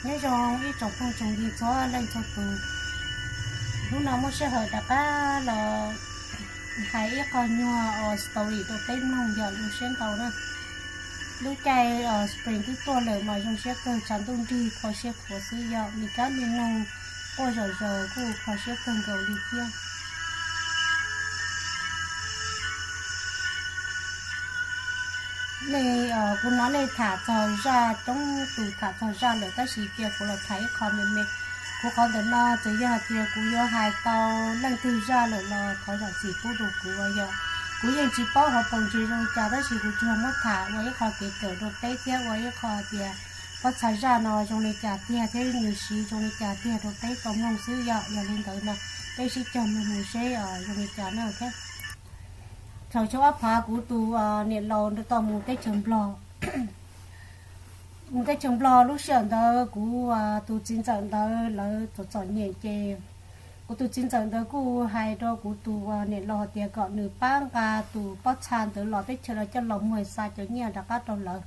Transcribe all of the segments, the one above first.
Nyob zoo ib tsoom phooj tsoom ywg txhua leej txhua tus, hnub no muaj sij hawm rov qab los hais ib qho nyuag story rau peb mloog yog zoo siab ntau na. Lub caij spring twb tuaj lawm mas zoo siab kawg, tshav ntuj nrig kho siab khuav xwb, yog me kab me noog quaj zom zaws kuj kho siab kawg nkaus li thiab. Nej, kuv hnov nej tham txog zaj, coob tus tham txog zaj lawm, tab sis cia kuv los tham ib qho me me. Kuv qhov ntawm no txawm yog hais tias kuv yuav hais tau leej twg zaj lawm los thov zam txim pub rau kuv. Yog kuv yeej tsis paub hauv paus ntsis zoo li cas, tab sis kuv tsuas muab tham ua ib qho kev kawm rau peb thiab ua ib qho hais tias pob txha zaj no zoo li cas tiag thiab nws siv zoo li cas tiag rau peb tau mloog xwb. Yog, yog li ntawd no peb sib cog mloog mus seb zoo li cas na. Thaum xyoo ob phav kuv tus niam laus tau mus teb chaws Nplog, mus teb chaws Nplog lub sij hawm ntawd kuv tus txiv ntxawm ntawd lawv txom txom nyem ces kuv tus txiv ntxawm ntawd kuj hais rau kuv tus niam laus hais tias kom nws pab nqa tus pob txha ntawd los teb chaws no coj los muag xa cov nyiaj rov qab rau lawv.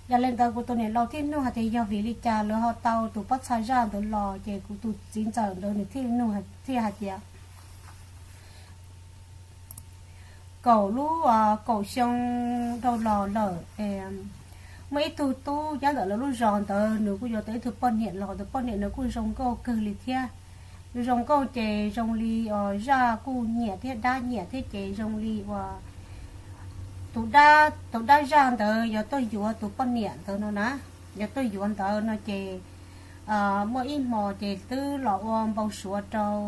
Yog li ntawd kuv tus niam laus thiaj nug hais tias yog vim li cas lawv ho tau tus pob txha zaj ntawd los, ces kuv tus txiv ntxawm ntawd nws thiaj nug thiaj hais tias kaum lub, kaum xyoo dhau los lawm, muaj ib tug tub nyob ntawm lawv lub zos ntawd, nws kuj yuav tau ib tug poj niam los, tus poj niam nws kuj zoo nkauj kawg li thiab. Nws zoo nkauj ces zoo li zaj kuj nyiam thiab dab nyiam thiab ces zoo li uas tus dab, tus dab zaj ntawd yuav tuaj yuav tus poj niam ntawd no na, yuav tuaj yuav ntawd no ces muaj ib hmo ces twb los ua npau suav rau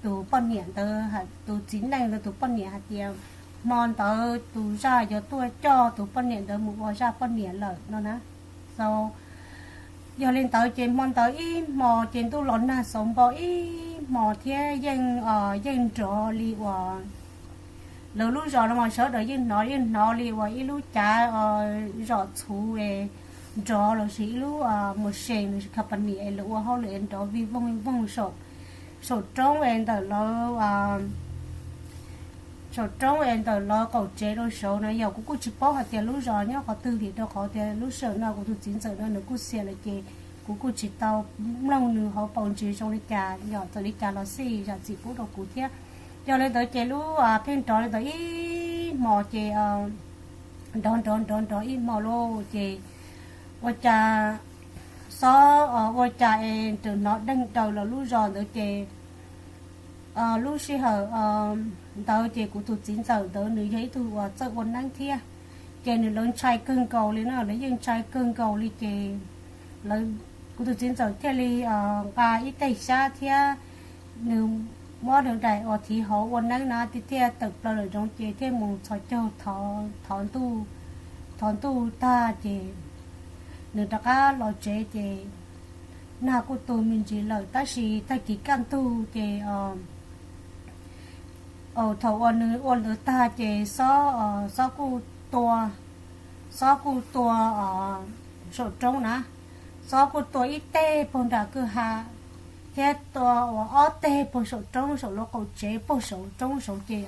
tus poj niam ntawd, tus txiv neej ntawd tus poj niam hais tias hmo ntawd tus zaj yuav tuaj coj tus poj niam ntawd mus ua zaj poj niam lawm no na. Yog li ntawd ces hmo ntawd ib hmo ces ntuj los nag xauv npo ib hmo thiab yeej, yeej nrov li uas lawv lub zos no mas sawv daws yeej hnov, yeej hnov li uas ib lub cav zom txhuv nrov lossis ib lub mos sees lossis company es lawv ua hauj lwm es nrov vij voog vij voog saum roob es ntawm lawv saum roob es ntawm lawv qaum tsev rau saud na. Yog kuv kuj tsis paub hais tias lub zos nyob qhov twg vim rau qhov tias lub sij hawm no kuv tus txiv ntxawm no nws kuj xiam lawm ces kuv kuj tsis tau mloog nws hauv paus ntsis zoo li cas, yog txawm li cas los xij zam txim pub rau kuv thiab. Yog li ntawd ces lub pheej nrov li ntawd ib hmos ces nrov nrov nrov nrov ib hmo lauj ces ua cas xob ua cas es hnov deeg daws los lub zos ntawd ces lub sij hawm ntawd ces kuv tus txiv ntxawm ntawd nws yog ib tug uas txawj ua neeb thiab, ces nws lawv ntshai kawg nkaus li no, lawv yeej ntshai kawg nkaus li ces kuv tus txiv ntxawm thiaj li nqa ib teg xyab thiab nws muab nws daim uas thiv hauv ua neeb na thiaj tawm plaws lawm zoov ces thiaj mus txhos caug thov ntuj, thov ntuj tag ces nws rov qab los tsev ces nag kuj tu me ntsis lawm tab sis tag kis kaj ntug ces thaum uas nws ua ntawd tag ces xob, xob kuj tua, xob kuj tua saum roob na, xob kuj tua ib teg puag nram kwj ha thiab tua uas ob teg puag saum roob saum lub qaum tsev puag saum roob saud ces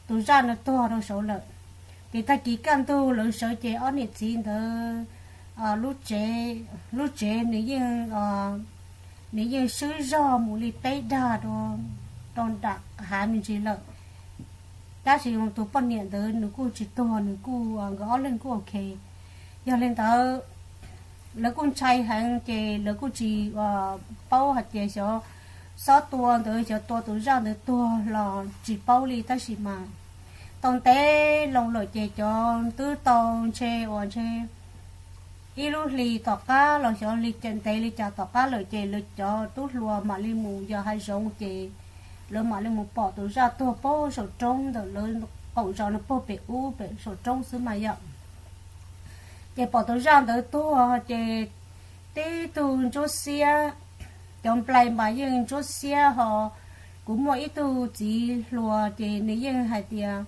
tus zaj no tuag rau saud lawm. Ces tag kis kaj ntug lawv sawv ces ob niam txiv ntawd lub tsev, lub tsev nws yeej, nws yeej swb zog mus li peb dag rau nram hav me ntsis lawm. Tab sis tus poj niam ntawd nws kuj tsis tuag, nws kuj, nkawd ob leeg kuj ok. Yog li ntawd lawv kuj ntshai heev ces lawv kuj tsis paub hais tias xyov xob tua ntawd xyov tua tus zaj ntawd tuag los tsis paub li tab sis mas tau ntev loo lawm ces cov twb tau ntshe uas ntshe ib lub hlis tom qab los xyov li ntev li cas tom qab lawm ces lawv cov tub hluas mam li mus yos hav zoov ces lawv mam li mus pom tus zaj tuag puag saum roob ntawm lawv qaum zos no puag pem ub pem saum roob xwb mas yom. Ces pom tus zaj ntawd tuag ces tib tug ntsuab xiab, cov nplai mas yeej ntsuab xiab ho. Kuv muaj ib tug txiv hluas ces nws yeej hais tias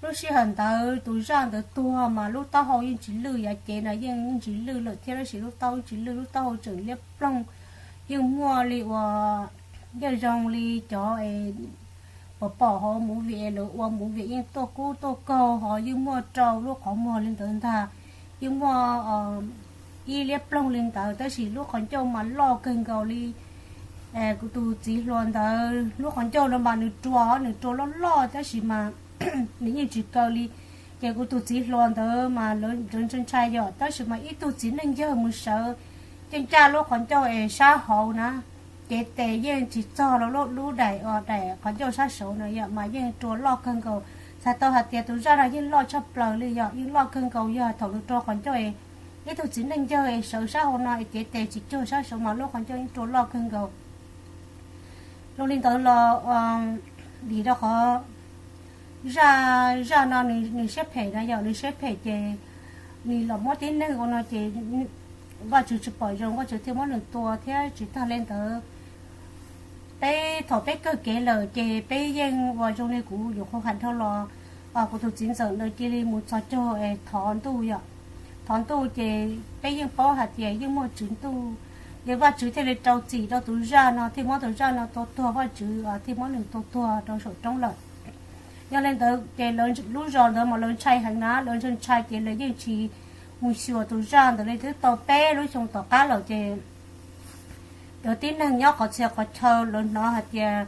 lub sij hawm ntawd tus zaj ntawd tuag mas lub taub hau yeej tsis lwj, yav cev no yeej tsis lwj lawm thiab tab sis lub taub hau tsis lwj, lub taub hau tseem liab ploog, yeej muaj li uas yeej zoo li cov pom pom hauv movie es lawv ua movie yeej tuaj kub tuaj kaug ho yeej muaj rau lub qhov muag li ntawd ntag, yeej muaj ib liab ploog li ntawd, tab sis lub qhov ncauj mas loj kawg nkaus li. Kuv tus txiv hluas ntawd lub qhov ncauj no mas nws rua, nws rua loj loj tab sis mas nws yeej tsis kaw li. Ces kuv tus txiv hluas ntawd mas lawv ntshai ntshai yom, tab sis mas ib tug txiv neej yawg mus sawv, ncaj ncaj lub qhov ncauj es sab hauv na, cev tes yeej tsis txog lub, lub daim, daim qhov ncauj sab saud no yom, mas yeej rua loj kawg nkaus. Txhais tau hais tias tus zaj no yeej loj tshaj plaws li yom, yeej loj kawg nkaus yog thaum nws rua qhov ncauj es ib tug txiv neej yawg es sawv sab hauv no es cev tes tsis cuag sab saud mas lub qhov ncauj yeej rua loj kawg nkaus. Zoo li ntawd los vim rau qhov zaj, zaj no nws siab phem na yom, nws siab phem ces nws los muab tib neeg ua no ces Vajtswv tsis pom zoo, Vajtswv thiaj muab nws tua thiab. Tsis tag li ntawd, peb thaum peb kawg kev lawm ces peb yeej ua zoo li kuv yuav qhov hais dhau los, kuv tus txiv ntxawm ntawd cia li mus txog caug es thov ntuj yom. Thov ntuj ces peb yeej paub hais tias yeej muaj tswv ntuj, ces Vajtswv thiaj li rau txim rau tus zaj no, thiaj muab tus zaj no tua tuag, Vajtswv thiaj muab nws tua tuag rau saum roob lawm. Yog li ntawd ces lawv lub zos ntawd mas lawv ntshai heev na, lawv ntshai ntshai ces lawv yeej tsis mus xyuas tus zaj ntawd li. Twb tau peb lub xyoo tom qab lawm ces cov tib neeg nyob qhov txhia qhov chaw lawv hnov hais tias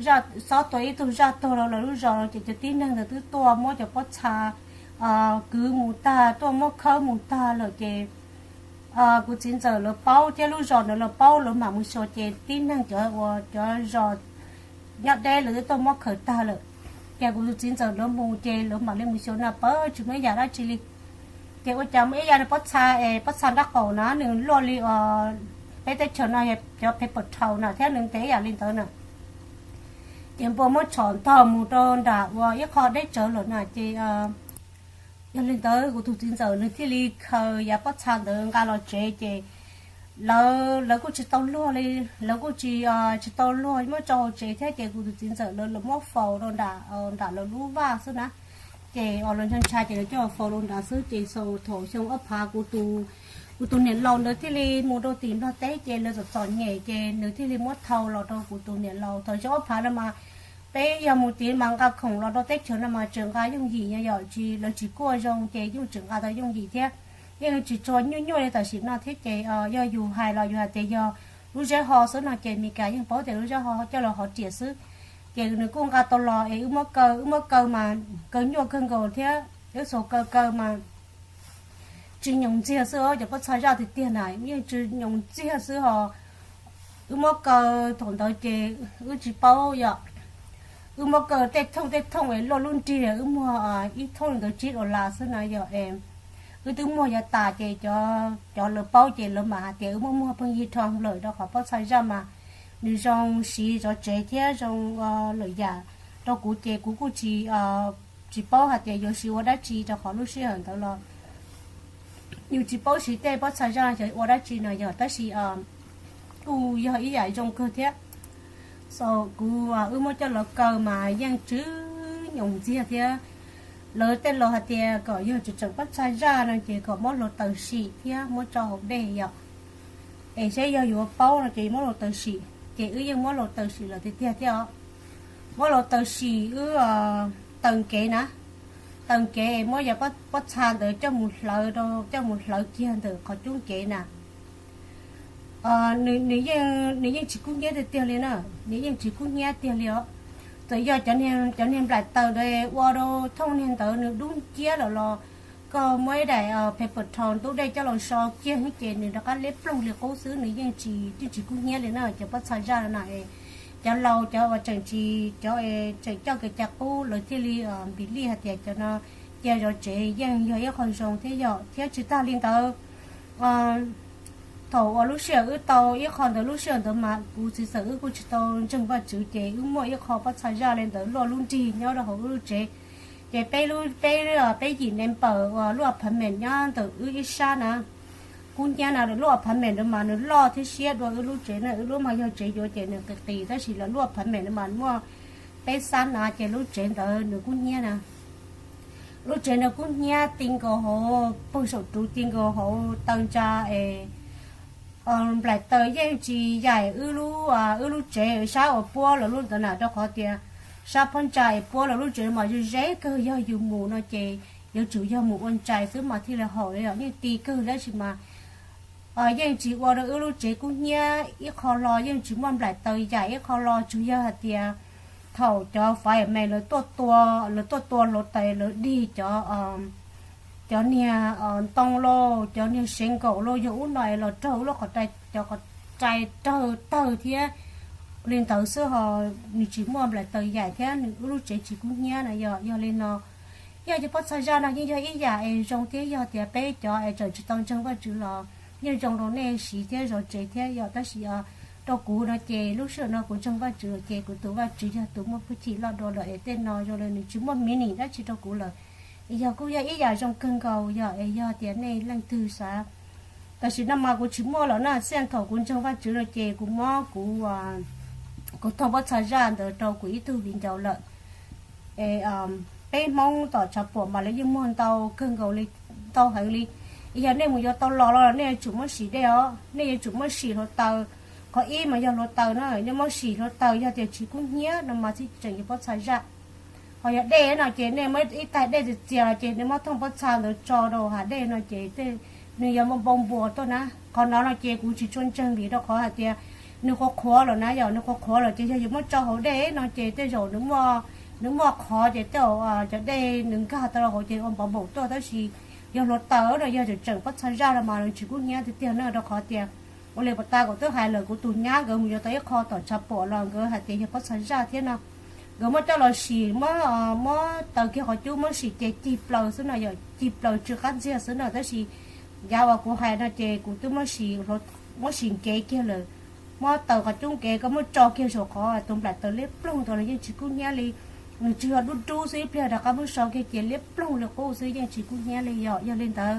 zaj, xob tua ib tug zaj tuag rau lawv lub zos no ces cov tib neeg ntawd twb tuaj muab cov pob txha kwv mus tag, tuaj muab khawb mus tag lawm ces kuv txiv ntxawm lawv paub thiab lub zos ntawd lawv paub, lawv mam mus xyuas ces tib neeg cov uas cov zos nyob deb lawv twb tuaj muab khaws tag lawm. Ces kuv tus txiv ntxawm lawv mus ces lawv mam li mus xyuas no pab tsis muaj ib yam dab tsi li. Ces ua cas muaj ib yam li pob txha es pob txha nraub qaum na, nws luaj li peb teb chaws no cov paper towel na thiab nws ntev ib yam li ntawd na. Ces npua muab tshom ntog mus rau nram uas ib qho deb tsawv lawm na ces yog li ntawd kuv tus txiv ntxawm nws thiaj li khaws yav pob txha ntawd nqa los tsev ces lawv, lawv kuj tsis tau luag li, lawv kuj tsis, tsis tau luag muab tso hauv tsev thiab ces kuv tus txiv ntxawm lawv, lawv muab faus rau nram, nram lawv lub vaj xwb na. Ces lawv ntshai ntshai ces lawv coj faus rau nrad xwb ces thaum xyoo ob phav kuv tus, kuv tus niam laus ntawd thiaj li mus rau tim Nplog teb ces lawv txom txom nyem ces nws thiaj li muab thau los rau kuv tus niam laus. Thaum xyoo ob phav no mas peb yog mus tid mas nqa khoom los rau teb chaws no mas tseem nqa yooj yim no yom, tsis, lawv tsis kuaj zoo ces yeej tseem nqa tau yooj yim thiab. Yeej tsis tshua nyuaj nyuaj li tam sim no thiab ces yog yus hais los yus hais tias yog lub zeb ho xwb no ces Meskas yeej paub tias lub zeb ho coj los hov riam xwb. Ces nws kuj nqa tau los es wb muab kaw, wb muab kaw mas kaw nyuaj kawg nkaus thiab, wb txhua kaw kaw mas tsis nyoos ntxiag xwb os, cov pob txha zaj tiag tiag na yeej tsis nyoos ntxiag xwb ho. Wb muab kaw thaum ntawd ces wb tsis paub yom, wb muab kaw tej thooj tej thooj es luaj lub nrig wb muag ib thooj li ntawd tsib dollar xwb na yom. Wb twb muag yav tas ces cov, cov lawv paub ces lawv mam hais tias wb muab muag pheej yig rho lawm rau qhov pob txha zaj mas nws zoo siv zov tsev thiab zoo lawm yam. Rau kuv ces kuv kuj tsis, tsis paub hais tias yuav siv ua dab tsi rau qhov lub sij hawm ntawd los yus tsis paub siv tej pob txha zaj xyov ua dab tsi no yog, tab sis kuj yog ib yam zoo kawg thiab. So kuv, wb muab coj los kaw mas yeej tsis nyoos ntxiag thiab. Lawv tej laus hais tias kom yog tseem tseem pob txha zaj no ces kom muab hlawv taws sim thiab muab tso hauv dej yom. Es saib yog yuav paub no ces muab hlawv taws sim, ces wb yeej muab hlawv taws sim lawm tiag tiag thiab os. Muab hlawv taws sim wb taws nkev na, taws nkev es muab yav pob txha ntawd coj mus hlawv rau, coj mus hlawv kiag ntawm qhov cub nkev na. Nws, nws yeej tsis kub hnyiab tiag tiag li na, nws yeej tsis kub hnyiab tiag li os. Txawm yog cov niag nplaim taws ntawd ua rau thooj niag ntawd nws dub nciab lawm los koj muab ib daim paper towel ntub dej coj los so kiag ces nws rov qab liab ploog li qub xwb, nws yeej tsis, yeej tsis kub hnyiab li na cov pob txha zaj no na. Cov laus cov uas tseem tsis, cov tseem coj kev cai qub lawv thiaj li npis lij hais tias cov no cia zov tsev yeej yog ib qho zoo thiab yom. Thiab tsis tag li ntawd, thaum uas lub sij hawm wb tau ib qho ntawd, lub sij hawm ntawd mas kuv txiv xeem wb kuj tsis tau ntseeg Vajtswv ces wb muaj ib qho pob txha zaj li ntawd luaj lub nrig nyob rau hauv wb lub tsev. Ces peb, peb, peb yim neighbor uas lub apartment nyob ntawm wb ib sab na kub hnyiab na. Lub apartment ntawd mas nws loj thiab siab dua wb lub tsev na, wb lub mas yog tsev yuav ces nws qis qis, tab sis lawv lub apartment ntawd mas muaj peb xab na ces lub tsev ntawd nws kub hnyiab na. Lub tsev ntawd kub hnyiab ti nkaus hauv, pawg saum ruv ti nkaus hauv taw ntsa es nplaim taws yeej tsis yaim wb lub, wb lub tsev sab uas puab lawv lub ntawd na, rau qhov tias sab phab ntsa es puab lawv lub tsev mas ze ze kawg, yog yus mus no ces yuav tsum yog mus ua ntsais xwb mas thiaj li haum li os, yeej ti kawg tab sis mas yeej tsis ua rau wb lub tsev kub hnyiab ib qho lo, yeej tsis muaj nplaim taws yaim ib qho lo, tsuas yog hais tias thaum cov fire me lawv tuaj tua, lawv tuaj tua hluav taws, lawv dig cov cov niag ntoo lauj, cov niag sev nkaum lauj, yog ub no es los raug wb lub qhov rai, cov qhov rai raug tawg thiab li ntawd xwb ho. Nws tsis muaj nplaim taws yaim thiab nws wb lub tsev tsis kub hnyiab na yog. Yog li no, yog cov pob txha zaj no yeej yog ib yam es zoo thiab, yog tias peb cov es tseem tsis tau ntseeg Vajtswv los yeej zoo rau nej siv thiab zov tsev thiab yog. Tab sis rau kuv no ces lub sij hawm no kuv ntseeg Vajtswv lawm ces kuv tus Vajtswv yog tus muaj hwj chim loj dua lawm es tej no zoo li nws tsis muaj meaning dab tsi rau kuv lawm. Yog kuj yog ib yam zoo kawg nkaus yog es yog tias nej leej twg xav. Tam sim no mas kuv tsis muaj lawm na, xij thaum kuv ntseeg Vajtswv no ces kuv muab kuv kuv thooj pob txha zaj ntawd rau kuv ib tug viv ncaus lawm. Peb Hmoob tom tshav puam mas lawv yeej muag ntau kawg nkaus li, ntau heev li. Yog nej mus yuav tau los los nej yuav tsum muab sim dej os, nej yuav tsum muab sim hluav taws. Qhov ib mas yog hluav taws na, nej muab sim hluav taws yog tias tsis kub hnyiab no mas thiaj tseem yuav pob txha zaj. Ho yog dej no ces nej muab ib tais dej txias txias los ces nej muab thooj pob txha ntawd tso rau hav dej no ces nws yuav npau npua tuaj na. Qhov no no ces kuv tsis tshua ntseeg vim rau qhov hais tias nws qhuav qhuav lawm na yom, nws qhuav qhuav lawm ces yog yuav muab tso hauv dej no ces tej zaum nws muaj qhov ces tej zaum cov dej nws nkag tau rau hauv ces ua npau npaum tuaj. Tab sis yog hluav taws no yog tseem tseem pob txha zaj no mas nws tsis kub hnyiab tiag tiag na, rau qhov tias ua li puas tas kuv twb hais lawm, kuv tus nyab nkawd mus yuav tau ib qho tom tshav puam los nkawd hais tias yog pob txha zaj thiab no. Nkawd muab coj los sim, muab taws kiag qhov cub muab sim ces cig plaws xwb no yom, cig plaws tsw qab ntxiag xwb no. Tab sis yav uas kuv hais no ces kuv twb muab sim nkev kiag lawm, muab taws qhov cub nkev koj muab tso kiag saum qhov tus nplaim taws liab ploog ntawd los yeej tsis kub hnyiab li. Nws tsuas yog dub dub xwb, ib pliag rov qab muab so kiag ces liab ploog li qub xwb, yeej tsis kub hnyiab li yom. Yog li ntawd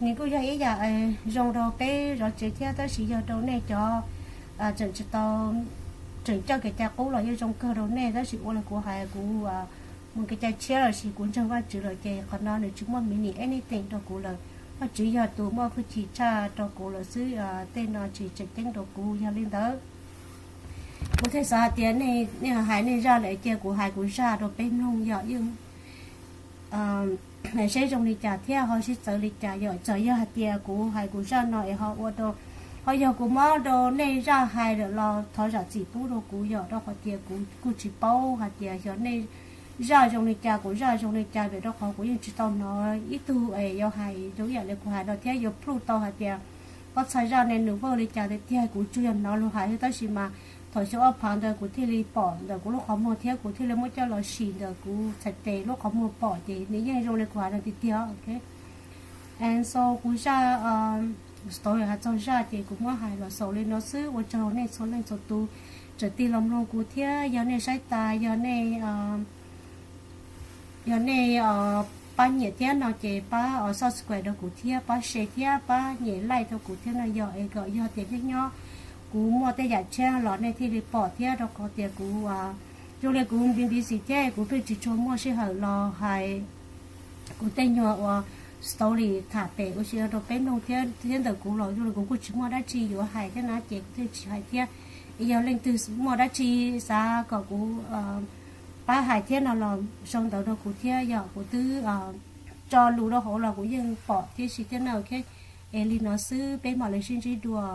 nws kuj yog ib yam zoo rau peb zov tsev thiab, tab sis yog rau nej cov tseem tsis tau, tseem coj kev cai qub los yeej zoo kawg rau nej, tab sis ua li kuv hais kuv mus kev cai tshiab los sis kuv ntseeg Vajtswv lawm ces qhov no nws tsis muaj meaning anything rau kuv lawm. Vajtswv yog tus muaj hwj chim tshaj rau kuv lawm xwb, tej no tsis tseem ceeb rau kuv. Yog li ntawd kuv thiaj xav hais tias nej hais nej zaj lawm ces kuv hais kuv zaj rau peb mloog yom, yeej seb zoo li cas thiab ho sib txawv li cas yom. Txawm yog hais tias kuv hais kuv zaj no es ho ua rau, ho yog kuv muab rau nej zaj hais lawm los thov zam txim pub rau kuv yom, rau qhov tias kuv kuj tsis paub hais tias yog nej zaj zoo li cas kuv zaj zoo li cas, vim rau qhov kuv yeej tsis tau hnov ib tug es yuav hais zoo ib yam li kuv hais no thiab yuav prove tau hais tias pob txha zaj ne nws vaj li cas tiag tiag, kuv tsuas yog hnov luag hais xwb. Tab sis mas thaum xyoo ob phav ntawd kuv thiaj li pom ntawm kuv lub qhov muag thiab kuv thiaj li muab coj los sim ntawm kuv txhais tes lub qhov muag pom ces nws yeej zoo li kuv hais no tiag tiag. And so kuv zaj story hais txog zaj ces kuv muab hais los xaus li no xwb. Ua tsaug nej txhua leej txhua tus tseem tig los mloog kuv thiab, yog nej saib tas, yog nej yog nej pab nyiam thiab no ces pab subscribe rau kuv thiab, pab share thiab pab nyem like rau kuv thiab no yog es kom yog tias nyob nyob kuv muaj tej yam tshiab los nej thiaj li pom thiab, rau qhov tias kuv zoo li kuv busy busy thiab kuv pheej tsis tshua muaj sij hawm los hais kuv tej nyuag uas story tham pem ua si rau peb mloog thiab. Thiab ntawm kuv los zoo li kuv kuj tsis muaj dab tsi yuav hais thiab na ces kuv thiaj tsis hais thiab. Yog leej twg muaj dab tsi xav kom kuv pab hais thiab no los sau ntawv rau kuv thiab, yog kuv twb tso lus rau hauv los kuv yeej pom thiab si thiab na. Es li no xwb, peb mam li sib ntsib dua.